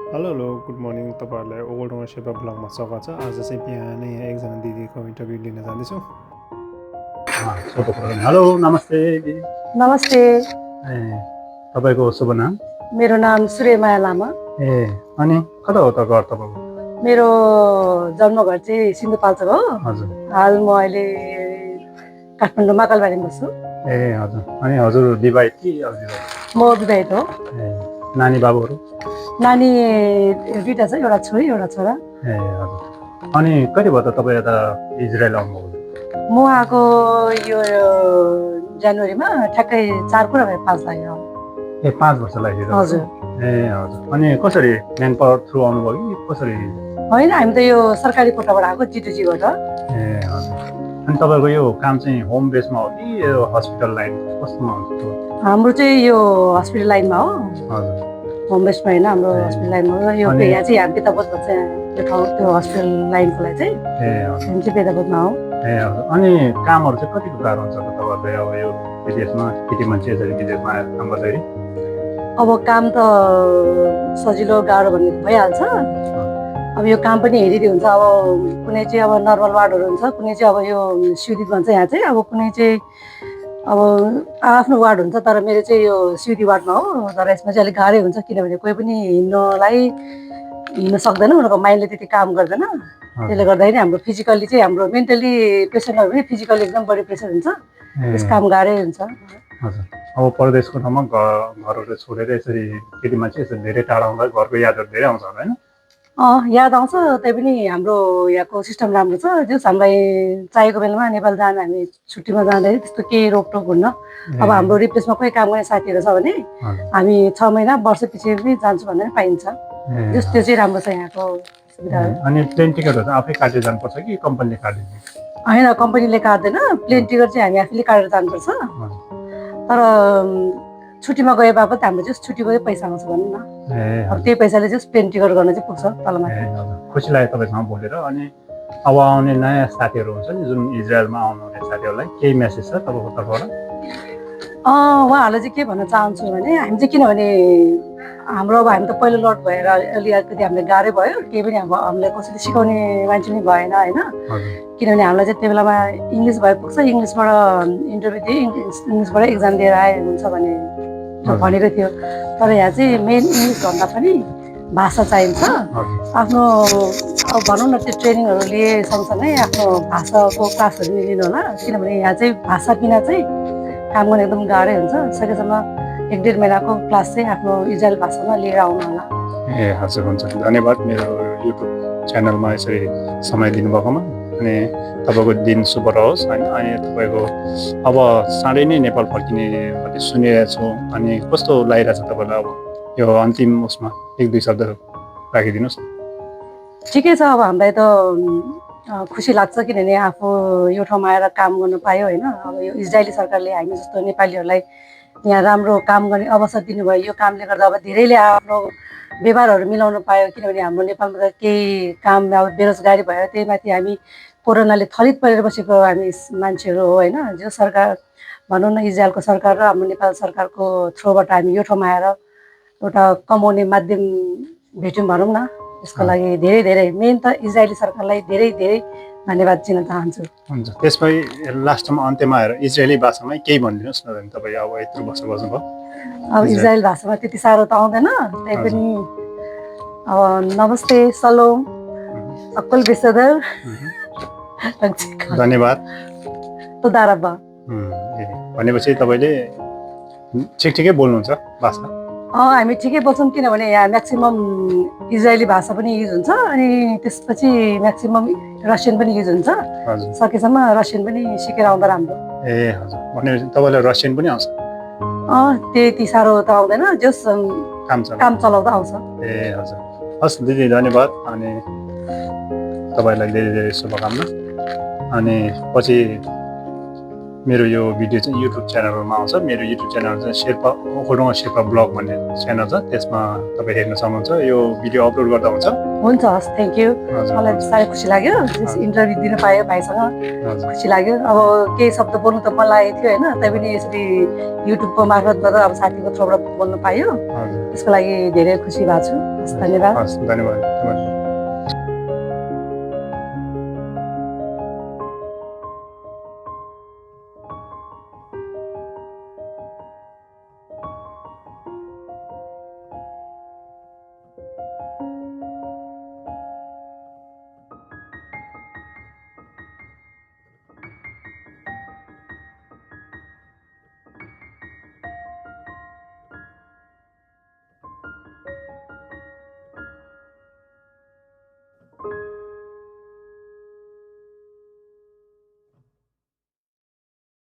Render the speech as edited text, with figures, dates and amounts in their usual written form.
Hello hello good morning तपाईँहरूलाई old owner सेवा ब्लगमा स्वागत छ। आज चाहिँ बिहानै यहाँ एकजना दिदीको इन्टरभ्यू लिन जाँदैछु। हेलो नमस्ते दिदी। नमस्ते। ए तपाईँको शुभ नाम? मेरो नाम सूर्यमाया लामा। ए अनि कता हो त घर तपाईँको? मेरो जन्मघर चाहिँ सिन्धुपाल्चोक हो। हजुर। हाल म अहिले काठमाडौँ महाकालबारीमा बस्छु। ए हजुर। अनि हजुर विवाहित कि अविवाहित? म विवाहित हो। ए नानी बाबुहरू? नानी दुईवटा छ, एउटा छोरी एउटा छोरा। ए हजुर। अनि कति भयो त तपाईँ यता इजरायल आउनुभयो? म आएको यो जनवरीमा ठ्याक्कै 4 कुरा भयो, 5 लाग्यो। ए 5 वर्ष लाग्यो? हजुर। ए हजुर। अनि कसरी म्यान पावर थ्रु आउनुभयो कि कसरी? होइन, हामी त यो सरकारी कोटाबाट आएको, G2G बाट। ए हजुर। अनि तपाईँको यो काम चाहिँ होम बेसमा हो कि यो हस्पिटल लाइन कस्तोमा हुन्छ? हाम्रो चाहिँ यो हस्पिटल लाइनमा हो। हजुर। होम बेसमा होइन, हाम्रो हस्पिटल लाइनमा हो। यो यहाँ चाहिँ हामी पेदाबोध भन्छ, यो ठाउँ त्यो हस्पिटल लाइनको लागि चाहिँ। ए हजुर। हामी चाहिँ पेदाबोधमा हो। ए हजुर। अनि कामहरू चाहिँ कतिको गाह्रो हुन्छ त तपाईँहरूले अब यो विदेशमा केटी मान्छे यसरी विदेशमा आएर काम गर्दाखेरि? अब काम त सजिलो गाह्रो भन्ने भइहाल्छ। अब यो काम पनि हेरी हुन्छ। अब कुनै चाहिँ अब नर्मल वार्डहरू हुन्छ, कुनै चाहिँ अब यो स्युदित भन्छ यहाँ चाहिँ। अब कुनै चाहिँ अब आफ्नो वार्ड हुन्छ, तर मेरो चाहिँ यो स्युदी वार्डमा हो। तर यसमा चाहिँ अलिक गाह्रै हुन्छ, किनभने कोही पनि हिँड्न सक्दैन, उनीहरूको माइन्डले त्यति काम गर्दैन। त्यसले गर्दाखेरि हाम्रो फिजिकल्ली चाहिँ, हाम्रो मेन्टली प्रेसर नभए पनि फिजिकल्ली एकदम बढी प्रेसर हुन्छ। त्यस काम गाह्रै हुन्छ। हजुर। अब परदेशको ठाउँमा घरहरू छोडेर यसरी केटी मान्छे यसरी धेरै टाढा आउँदा घरको यादहरू धेरै आउँछ होला होइन? याद आउँछ। त्यही पनि हाम्रो यहाँको सिस्टम राम्रो छ। जस हामीलाई चाहिएको बेलामा नेपाल जान, हामी छुट्टीमा जाँदाखेरि त्यस्तो केही रोकटोक हुन्न। अब हाम्रो रिप्लेसमा कोही काम गर्ने साथीहरू छ भने हामी 6 महिना वर्ष पछि पनि जान्छु भनेर पाइन्छ। जस त्यो चाहिँ राम्रो छ यहाँको सुविधा। अनि प्लेन टिकटहरू चाहिँ आफै काटेर जानुपर्छ कि कम्पनीले काटिदिन्छ? होइन, कम्पनीले काट्दैन। प्लेन टिकट चाहिँ हामी आफैले काटेर जानुपर्छ। तर छुट्टीमा गए बापत हाम्रो चाहिँ छुट्टीको पैसा आउँछ भनौँ न। अब त्यही पैसाले चाहिँ प्लेन टिकट गर्न चाहिँ पुग्छ तलमा। खुसी लाग्यो तपाईँसँग बोलेर। अनि अब आउने नयाँ साथीहरू हुन्छ नि, जुन इजरायलमा आउनुहुने साथीहरूलाई केही मेसेज छ तपाईँको तर्फबाट? उहाँहरूलाई चाहिँ के भन्न चाहन्छु भने, हामी चाहिँ किनभने हामी त पहिलो लट भएर अलिकति हामीले गाह्रै भयो। केही पनि अब हामीलाई कसैले सिकाउने मान्छे पनि भएन होइन। किनभने हामीलाई चाहिँ त्यो बेलामा इङ्ग्लिस भए पुग्छ, इङ्ग्लिसबाट इन्टरभ्यू दिएँ, इङ्ग्लिसबाट एक्जाम दिएर आए हुन्छ भने भनेको थियो। तर यहाँ चाहिँ मेन इङ्ग्लिस भन्दा पनि भाषा चाहिन्छ। आफ्नो अब भनौँ न, त्यो ट्रेनिङहरू लिए सँगसँगै आफ्नो भाषाको क्लासहरू नि लिनु होला। किनभने यहाँ चाहिँ भाषा बिना चाहिँ काम गर्न एकदम गाह्रै हुन्छ। सकेसम्म 1-1.5 महिनाको क्लास चाहिँ आफ्नो इजरायल भाषामा लिएर आउनु होला। ए हजुर, हुन्छ। धन्यवाद मेरो युट्युब च्यानलमा यसरी समय दिनुभएकोमा। अनि तपाईँको दिन शुभ रहोस् होइन। अनि तपाईँको अब चाँडै नै नेपाल फर्किने भन्ने सुनिरहेको छु। अनि कस्तो लागिरहेछ तपाईँलाई? अब यो अन्तिम उसमा 1-2 शब्द राखिदिनुहोस् न। ठिकै छ। अब हामीलाई त खुसी लाग्छ, किनभने आफू यो ठाउँमा आएर काम गर्न पायो होइन। अब यो इजरायली सरकारले हामी जस्तो नेपालीहरूलाई यहाँ राम्रो काम गर्ने अवसर दिनुभयो। यो कामले गर्दा अब धेरैले आफ्नो व्यवहारहरू मिलाउन पायो। किनभने हाम्रो नेपालमा त केही काम अब बेरोजगारी भयो, त्यही माथि हामी कोरोनाले थलित परेर बसेको हामी मान्छेहरू हो होइन। जो सरकार भनौँ न, इजरायलको सरकार र हाम्रो नेपाल सरकारको थ्रुबाट हामी यो ठाउँमा आएर एउटा कमाउने माध्यम भेट्यौँ भनौँ न। यसको लागि धेरै धेरै मेन त इजरायली सरकारलाई धेरै धेरै धन्यवाद दिन चाहन्छु। हुन्छ। त्यसमै लास्टमा अन्त्यमा आएर इजरायली भाषामै केही भनिदिनुहोस् न। तपाईँ अब यत्रो वर्ष बस्नुभयो। अब इजरायल भाषामा त्यति साह्रो त आउँदैन, त्यही पनि अब नमस्ते, सलोम, अक्कल बेसदर, धन्यवाद, तोदारब्बा। भनेपछि तपाईँले ठिकै बोल्नुहुन्छ भाषा? हामी ठिकै बोल्छौँ, किनभने यहाँ म्याक्सिमम इजरायली भाषा पनि युज हुन्छ। अनि त्यसपछि म्याक्सिमम रसियन पनि युज हुन्छ। सकेसम्म रसियन पनि सिकेर आउँदा राम्रो। ए हजुर। भनेपछि तपाईँलाई रसियन पनि आउँछ? त्यति साह्रो त आउँदैन, जस काम चलाउँदा आउँछ। ए हजुर। हस् दिदी, धन्यवाद। अनि तपाईँलाई धेरै धेरै शुभकामना। अनि पछि मेरो यो भिडियो चाहिँ युट्युब च्यानलमा आउँछ। मेरो युट्युब च्यानल चाहिँ शेर्पा ओखोडुङ शेर्पा ब्लग भन्ने च्यानल छ, त्यसमा तपाईँ हेर्न सक्नुहुन्छ। यो भिडियो अपलोड गर्दा हुन्छ? हुन्छ, हस्, थ्याङ्क यू। हजुर। मलाई साह्रै खुसी लाग्यो इन्टरभ्यू दिन पायो भाइसँग, हजुर। खुसी लाग्यो। अब केही शब्द बोल्नु त मन लागेको थियो होइन, तैपनि यसरी युट्युबको मार्फतबाट अब साथीको थ्रुबाट बोल्नु पायो, हजुर। त्यसको लागि धेरै खुसी भएको छु। हस्, धन्यवाद। हस्, धन्यवाद।